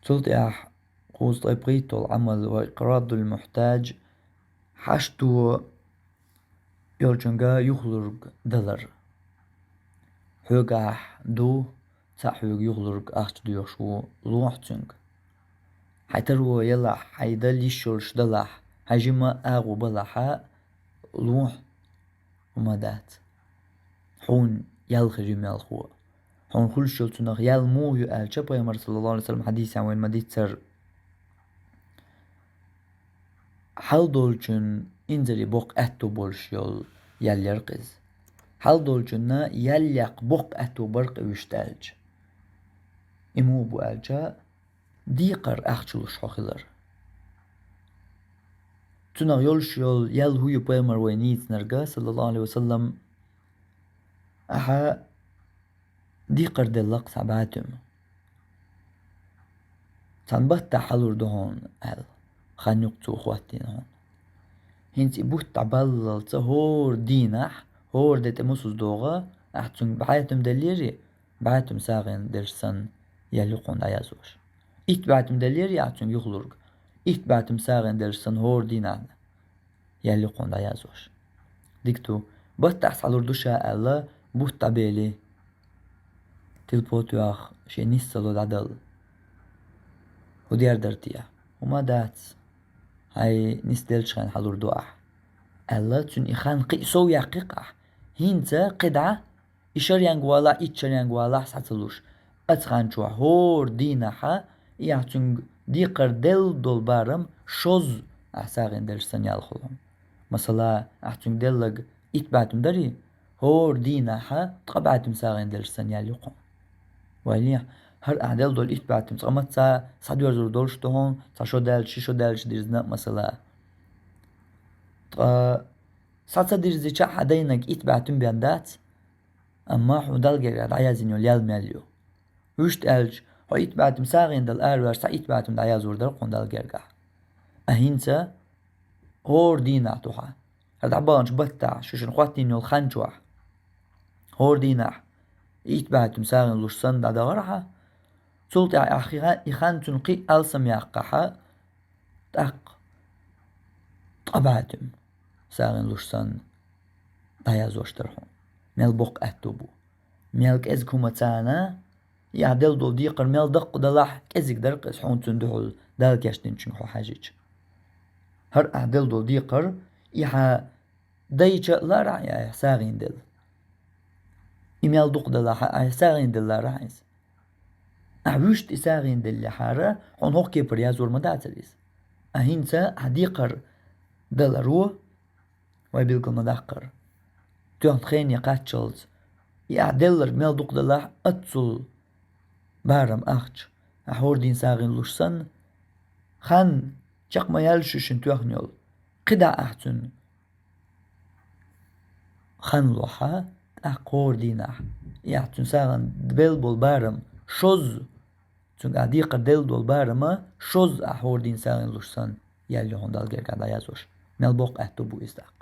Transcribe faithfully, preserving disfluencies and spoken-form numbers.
Цул тӀаьхьа кхузткъе пхийтталгӀа Ӏамал ва икърадул мухьтаж, хьашто йолчунга юхалург далар. Хьоьгахь ду, цхьаъ хьоьга юхалург ахча доьхуш ву, лохьа цуьнга. Хьай таро ялахь, хьай дала йиш йолуш далахь, хьай жима агӀо балахьа, лохьа, хӀума дац. Хьуна ял хир ю мелхо. Хьуна хуьлуш йолу цунах ял муха ю аьлча, Пайхамар, саллаллаху Ӏалайхи ва саллам, хьадисехь вайна ма-дийццара: хьал долчун инзаре боккха аьтту болуш йолу ял яра-кх иза. Хьал долчунна ял яккха боккха аьтту бара-кх и вуьшта аьлча. И муха бу аьлча, декхар ахча луш хьо хилар. Цунах йолуш йолу ял хӀун ю Пайхамар вайна йийцинарг, саллаллаху Ӏалайхи ва саллам: ахьа декхар делла-кх цхьа бӀатуьма. Цхьана баттахь хьалур ду хьуна аьлла, хан юкъа цо хӀоттийна хьуна. ХӀинца и бутт дӀабаллалца хӀора дийнахь, хӀора де тӀе мосазза догӀа, ахь цуьнга бӀатуьма деллера, бӀатуьма сагӀина деллаш санна, ял ю хьуна дӀаязвеш. Итт бӀатуьма деллера ахь цуьнга юхалург, итт бӀатуьма сагӀина деллаш санна, хӀора дийнахь ял ю хьуна дӀаязвеш. Дика ду, баттахь схьалур ду ша аьлла, бутт дӀабели, тилпо тоьхна, шен нис ца ло дӀадала. ХӀун дер дара те? ХӀума дац. Хьайн нис деллачу хенахь хьалур ду ахь, аьлла, цуьнан и хан кхин а сов яьккхи-кх ахь. ХӀинца кхидӀа и шаренга валахь, итт шаренга валахь схьа ца луш, оцу хан чохь хӀора дийнахьа и ахь цуьнга декхар делла долу барам шозза ахь сагӀина деллаш санна ял хуьлу хьуна. Масала, ахь цуьнга делларг итт бӀатуьма дарий, хӀора дийнахьа ткъа бӀатуьма сагӀина деллаш санна ял ю хьуна. Вайлехь, хӀара ахь делла долу итт бӀатуьма цкъа мацца схьадоьрзур долуш ду хьуна, цхьа шо даьлча, ши шо даьлча дирзина а, масала. Ткъа схьа ца дирзича а хьан дайнарг итт бӀатуьма бен дац, амма хьуна Далла гергахь дӀаяздина йолу ял мел ю. Вуьшта аьлча, хьо итт бӀатуьма сагӀина дала араваьлча, цхьа итт бӀатуьма дӀаязъяр дара хьуна Далла гергахь. Ахь хӀинца хӀора дийнахь ду хьан, хӀара дӀабаханчу баттахь, шу шуна хӀоттийна йолу хан чохь, хӀора дийнахь итт бӀатуьма сагӀина луш санна дӀадахара хьан, цул тӀаьхьа ахь и хан, и хан цуьнан кхин а алсам яккхахьа, тӀаккха ткъа бӀатуьма сагӀина луш санна дӀаязвеш дара хьуна. Мел боккха аьтту бу. Мел кӀезиг хӀума царна, и ахь делла долу декхар мел даккха далахь, кӀезиг дара-кх иза хьуна цунна дуьхьал Дала кечдинчуьнга хьо хьаьжча. ХӀара ахь делла долу декхар, и хьан дайча а ларахь, и ахь сагӀина делла. И мел дукха далахь, ахь сагӀина делла ларахь иза. Ахь вуьшта и сагӀина деллехьара, хьуна хӀокху кепара язвар ма дацара иза. Ахь хӀинца ахь декхар даларо, вай билгал ма-даккхара, тоьхна хене кхаччалц, и ахь делларг мел дукха далахь, оццул барам ахча, ахь хӀора дийнахь сагӀина луш санна, хан чекх ма яьлла шу шуна тоьхна йолу, кхидӀа ахь цуьнан хан лохьа, тӀаккха хӀора дийнахь, и ахь цуьнан сагӀина белла болу барам шозза, цуьнга ахь декхар делла долу барама шозза ахь хӀора дийнахь сагӀина луш санна, ял ю хьуна Далла гергахь дӀаязвеш. Мел боккха аьтту бу иза тӀаккха.